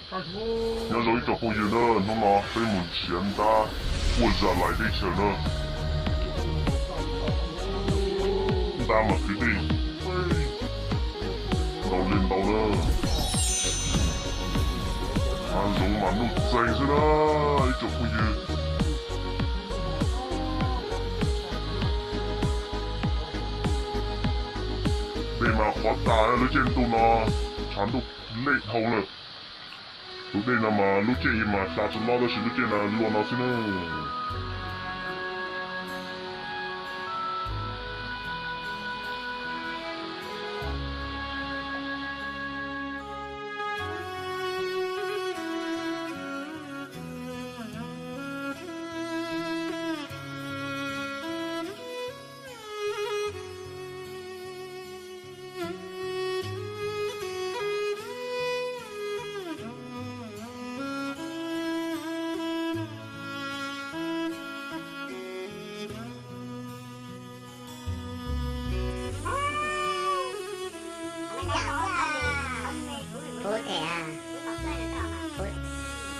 Nyob zoo ib tsoom phooj ywg na, hnub no peb mus nrhiav ntab quaj zam lais teb chaws na. Ntab mas kwv tij ntau li ntau na. Hav zoov mas nuj txeeg xwb na ib tsoom phooj ywg. Dej mas qhuav tas lub caij ntuj no, tshav ntuj lej dhau lawm. Tus dej no mas lub caij mas hla tsis loj tab sis lub caij no luaj no xwb na.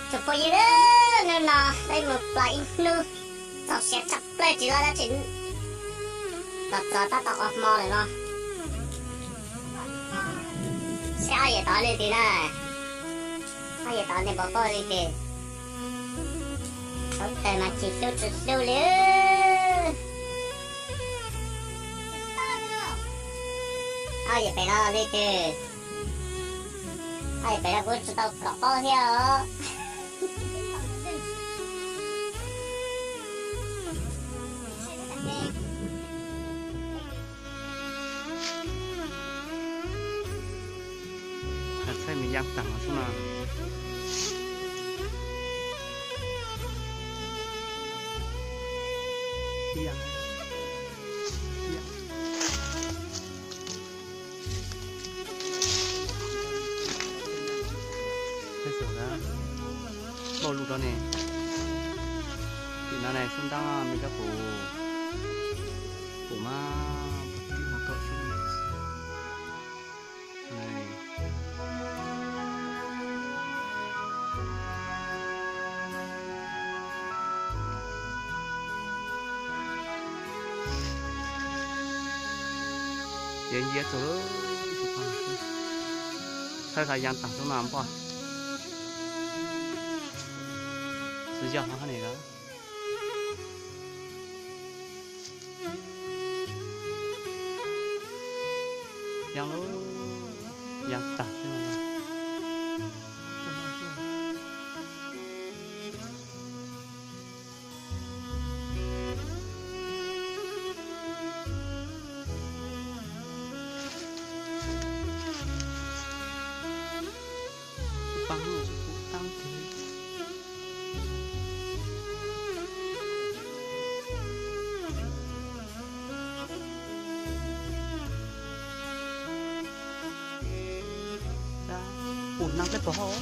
Tsoom phooj ywg, hnub no peb mus plos ib hnub txaus siab tshaj plaws tsis loj dab tsi. Los txog tab tom ua hmo lawm no. Seb ob yawm tod leej twg na, ob yawm tod nej puas paub leej twg? Thaum kawg mas tsis hlub tsis hlub li. Ob yawm pem no leej twg? Ob yawm pem no kuv tsis tau kom paub thiab os. Thaij me yaaj taag xwb no. Thaij xwb na, tau lug rau ne. Tim no ne xub ntaab me kab pum, pum mas pum tij no tau xwb. Ces nce txug lub, thaij qhov yaaj taag xwb no npoj. Tsis yog hov ne lawm. Yaaj lub, yaaj taag xwb no. Ua naag peb pog hov.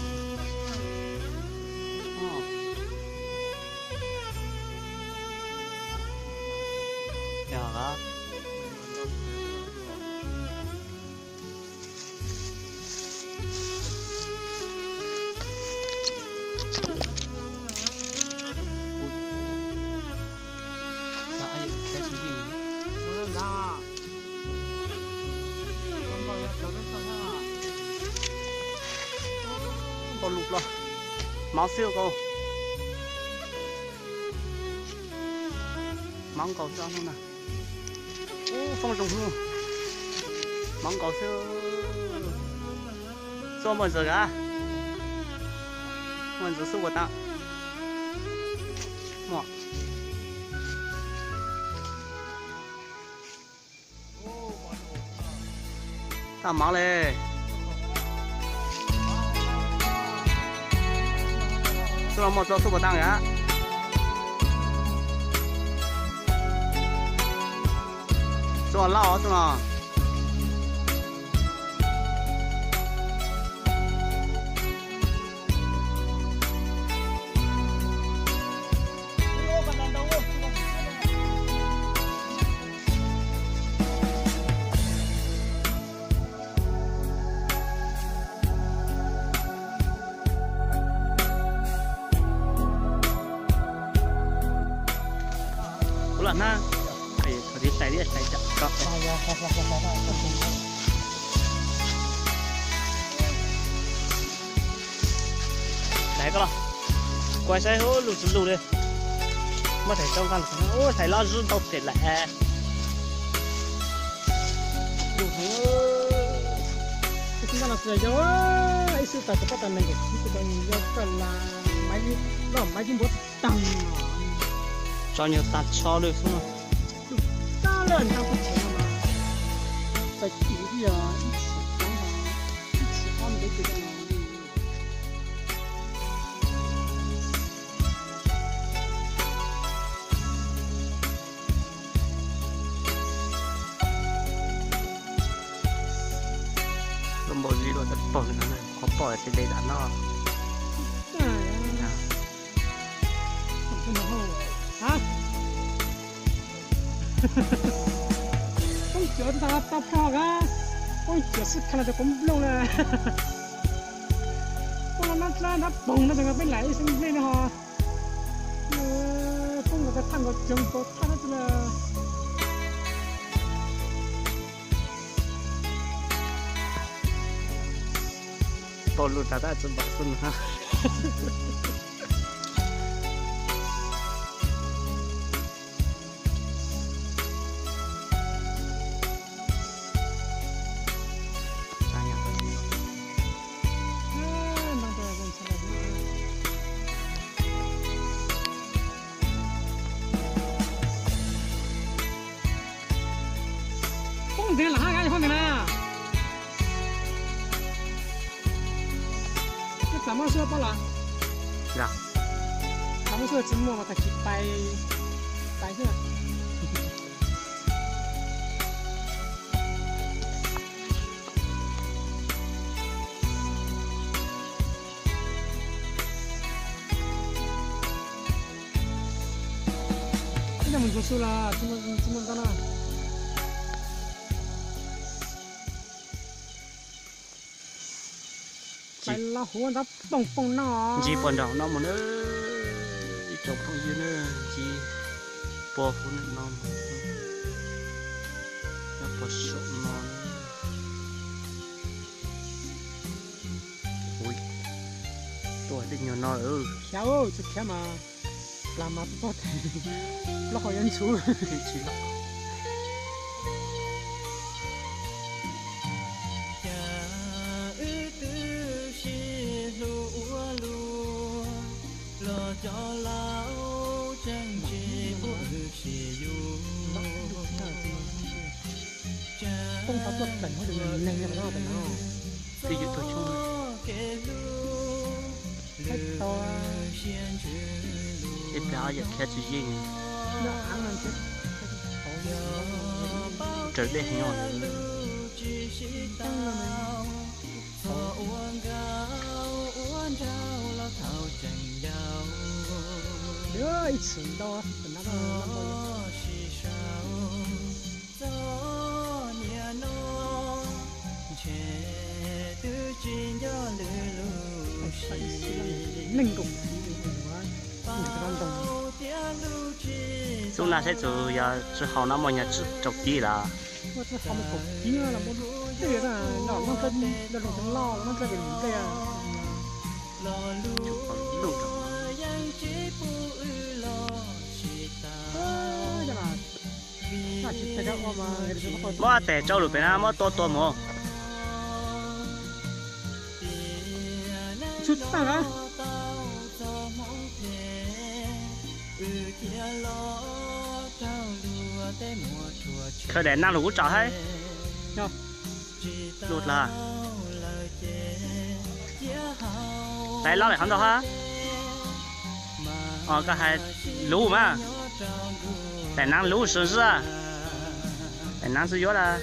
Nkaus lug los, hmov xwb nkaus. Hmov nkaus xwb hnub na. Ub, foob zoo hnub. Hmov nkaus xwb. Xuaj muaj ntxawg a. Muaj ntxawg xuaj ua taab. Muaj. Tau hmov le. Xub no muaj txoj xuaj puas taab a. Xuaj loj xwb no. Na, thaum tiv hlais ib hlais tsam ko. Hlais koj los, kuv saib lus tsis lus li. Muab thaij tau nqaj lus, hlais loj zuj ntau phem lawm. Ib xwb nqaj no tsis yog, ib xwb tau tau pab tau nees nkaum tsib tau yog koj la, loj maiv ib npuab tag. Tso nyuag tag tsho lwj xwb no. Lub kab laj nrab kuj tshev no mas, txais kiv twb yog ib txhiab ob, ib txhiab ob ntev twg no. Lub npaum li luaj tau pom no, qhov pom li li tam no. Poob cuav tau tau pog ka, poob cuav xwb kha los cov kuv nplooj na. Poob los nab dlab nab poog no ces peb lam ib xeeb nplej li ho. Poob nkaus cov thaj nkaus cov nkaus thaj no. Pom lus tas tab tsis npaum xwb no. Poob ntxiv lam hab kab poob ntxiv na. Koj txav muab suab paub los? Txav muab suab tsis muaj mas tag kis pais, pais xwb. Ib mus ntsuag su los tsis muaj ntau na. Pais los huv ntawd pooj pooj no. Ntsib puas nraum no mus na, ib tsoom phooj ywg na, ntsib puas huv no, nyob puas saum no. Ui, tuaj tej nyuag no lawm. Khiav, tsis khiav mas plas mas tuaj, plaub hau yuav ntxhuv. Cas wb twb sib hlub ua luaj, los cov laus tseem tsis pub wb sib yuav. Cas wb twb txoj kev hlub lwm siab ntsws lus, ib pliag ob yawm khiav tsis yeej. Raws dej heev os. Txhob ua nkauj ua nraug los thaum tseem yau, ib txhis ntau, txhob sim sau txoj niam no, ntshe twb tsis nco lwm lub sim. Xub na saib txus yog tsis haus no muaj nyuag tsib rau kib lawm. Muab tes rau lwm pem na, muab tua tua mus. Tsuj tag a. Khaws daim nag lug kuv tsom haib. Lug dlaag. Daim loj lawm qhov ntau hab. Os, koj hais lub mas. Daim naav lub sawv zaj. Daim naav xwb yuav lawm.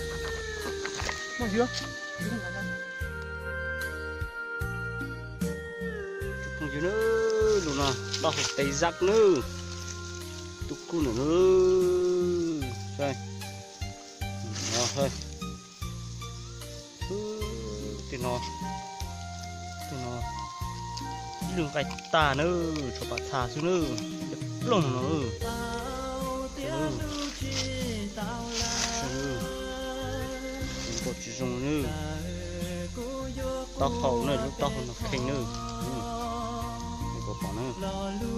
Lug no, loj hauv tes zaj nawb. Tub kub nawb. Tej no, tej no ib lub nqaij tag nawb, tshuav pam txha xwb nawb, plooj no. taub hau na, lub taub hau no kheej na. Kuv pom na, lub no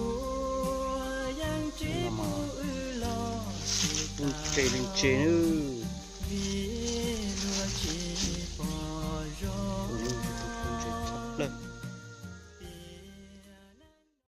mas ntse li ntse na.